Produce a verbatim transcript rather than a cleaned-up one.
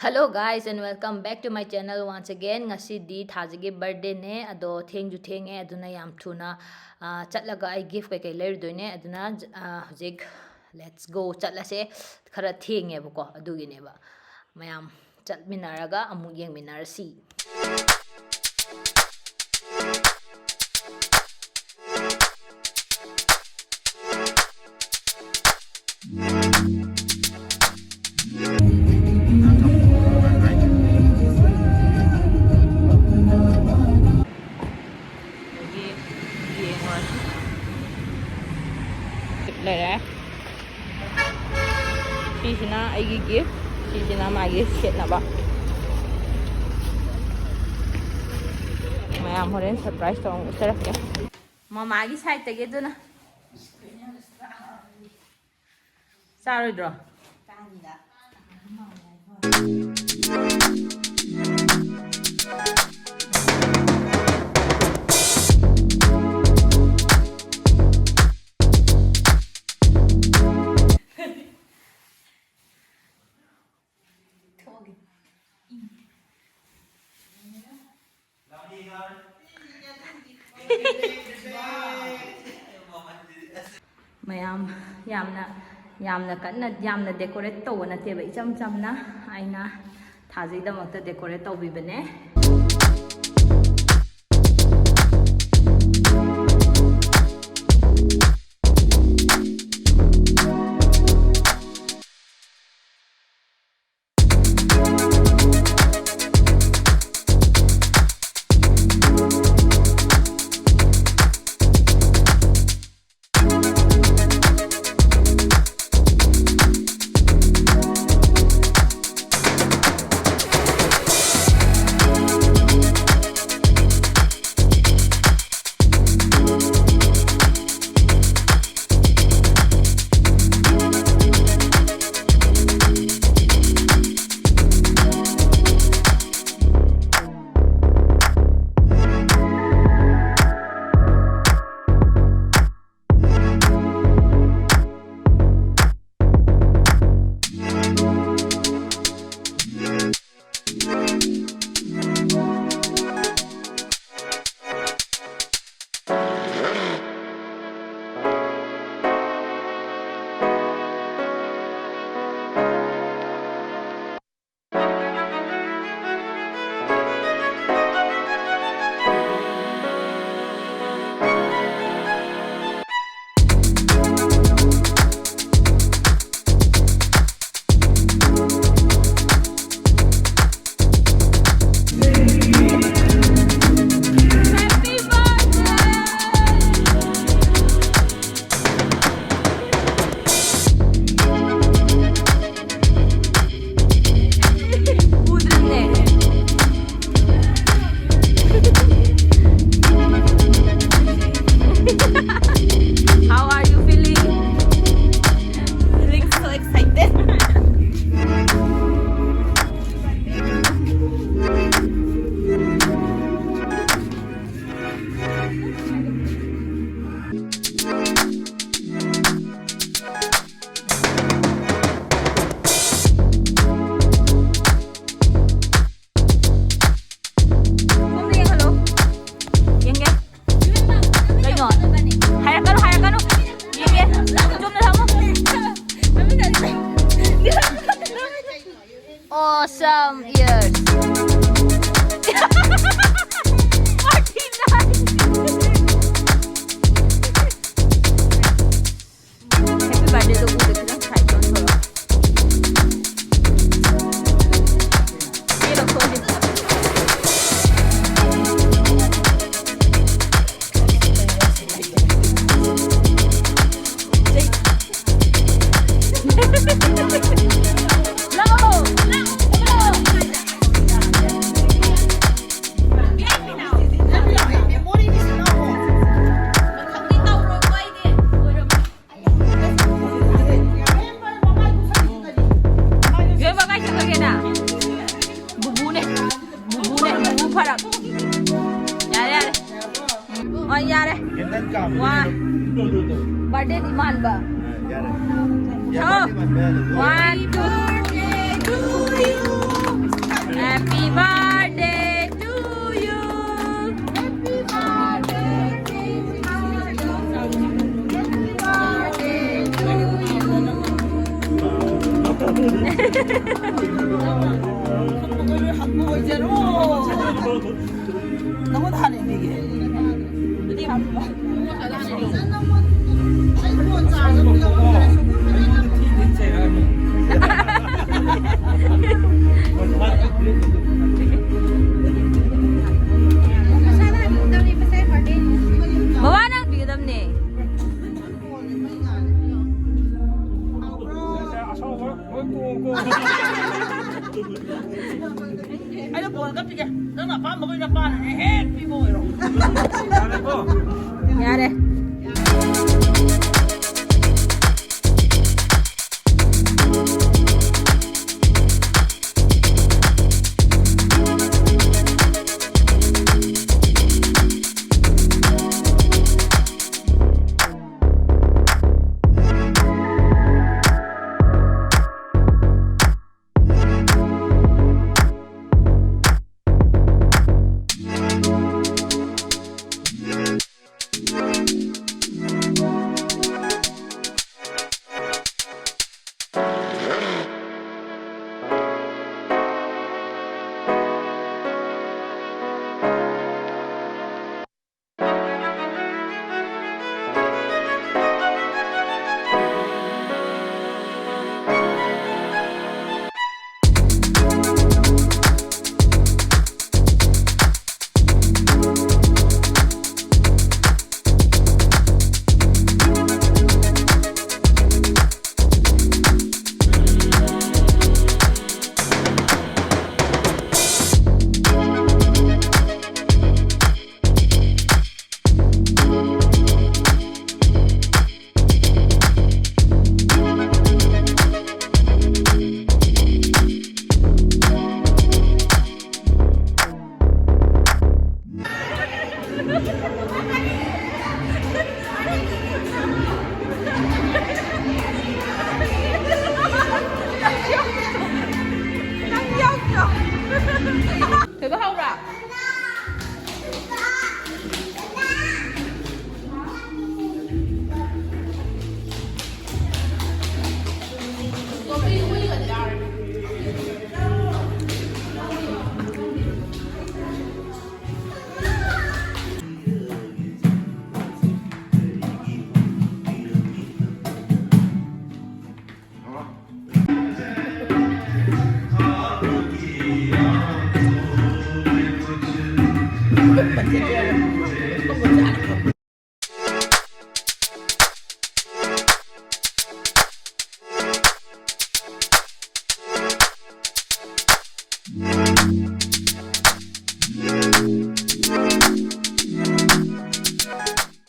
Hello guys and welcome back to my channel once again. ꯉꯁꯤꯗꯤ ꯊꯥꯖꯒꯤ birthdayꯅꯦ, ꯑꯗꯣ ꯊꯦꯡꯁꯨ ꯊꯦꯡꯉꯦ, ꯑꯗꯨꯅ ꯌꯥꯝ ꯊꯨꯅ, ꯑꯥ, ꯆꯠꯂꯒ ꯑꯩ gift ꯀꯩꯀꯩ ꯂꯩꯔꯨꯗꯣꯏꯅꯦ꯫ ꯑꯗꯨꯅ, ꯑꯥ, ꯍꯧꯖꯤꯛ let's go ꯆꯠꯂꯁꯦ꯫ ꯈꯔ ꯊꯦꯡꯉꯦꯕꯀꯣ, ꯑꯗꯨꯒꯤꯅꯦꯕ꯫ ꯃꯌꯥꯝ ꯆꯠꯃꯤꯟꯅꯔꯒ ꯑꯃꯨꯛ ꯌꯦꯡꯃꯤꯟꯅꯔꯁꯤ꯫ ꯂꯩꯔꯦ꯫ ꯁꯤꯁꯤꯅ ꯑꯩꯒꯤ gift, ꯁꯤꯁꯤꯅ ꯃꯥꯒꯤ ꯁꯦꯠꯅꯕ꯫ ꯃꯌꯥꯝ ꯍꯣꯔꯦꯟ surprise ꯇꯧꯔ ꯑꯃꯨꯛ ꯎꯠꯆꯔꯛꯀꯦ꯫ ꯃꯃꯥꯒꯤ sideꯇꯒꯤ ꯑꯗꯨꯅ꯫ ꯆꯥꯔꯣꯏꯗ꯭ꯔꯣ? ꯃꯌꯥꯝ ꯌꯥꯝꯅ, ꯌꯥꯝꯅ ꯀꯟꯅ, ꯌꯥꯝꯅ decorate ꯇꯧꯕ ꯅꯠꯇꯦꯕ, ꯏꯆꯝ ꯆꯝꯅ ꯑꯩꯅ ꯊꯥꯖꯒꯤꯗꯃꯛꯇ decorate ꯇꯧꯕꯤꯕꯅꯦ꯫ Awesome years. Forty-nine. Happy birthday ꯗꯣ ꯎꯗ ꯈꯤꯇꯪ ꯁꯥꯏꯠ ꯑꯣꯟꯊꯣꯔꯛꯑꯣ꯫ ꯆꯦ ꯂꯧꯊꯣꯛꯑꯁꯤ꯫ ꯂꯥꯛꯑꯣ, ꯂꯥꯛꯑꯣ, ꯂꯥꯛꯑꯣ꯫ ꯃꯊꯪꯗꯤ ꯇꯧꯔꯣꯏꯀꯣ ꯑꯩꯗꯤ꯫ ꯏꯕꯦꯝꯃ, ꯀꯥꯏ ꯆꯠꯈ꯭ꯔꯒꯦ ꯅꯪ? ꯕꯨꯕꯨꯅꯦ, ꯕꯨꯕꯨꯅꯦ, ꯕꯨꯕꯨ ꯐꯔꯛ꯫ ꯌꯥꯔꯦ, ꯌꯥꯔꯦ꯫ ꯑꯣ, ꯌꯥꯔꯦ꯫ ꯋꯥ꯫ ꯕꯥꯔꯗꯦꯗꯤ ꯃꯥꯟꯕ꯫ ꯌꯥꯔꯦ꯫ ꯌꯥꯔꯦ꯫ One, two, three, to you. Happy birthday to you. Happy birthday to you. ꯅꯉꯣꯟꯗ ꯍꯥꯟꯅ ꯏꯕꯤꯒꯦ꯫ ꯃꯋꯥꯅ ꯍꯪꯕꯤꯒꯗꯕꯅꯦ꯫ ꯑꯩꯅ ꯕꯣꯜ ꯀꯞꯄꯤꯒꯦ꯫ ꯅꯪꯅ ꯑꯄꯥꯝꯕ ꯑꯣꯏꯅ ꯄꯥꯜꯂꯅꯦ꯫ ꯍꯦꯛ ꯄꯤꯕ ꯑꯣꯏꯔꯣ꯫ ꯌꯥꯔꯦ꯫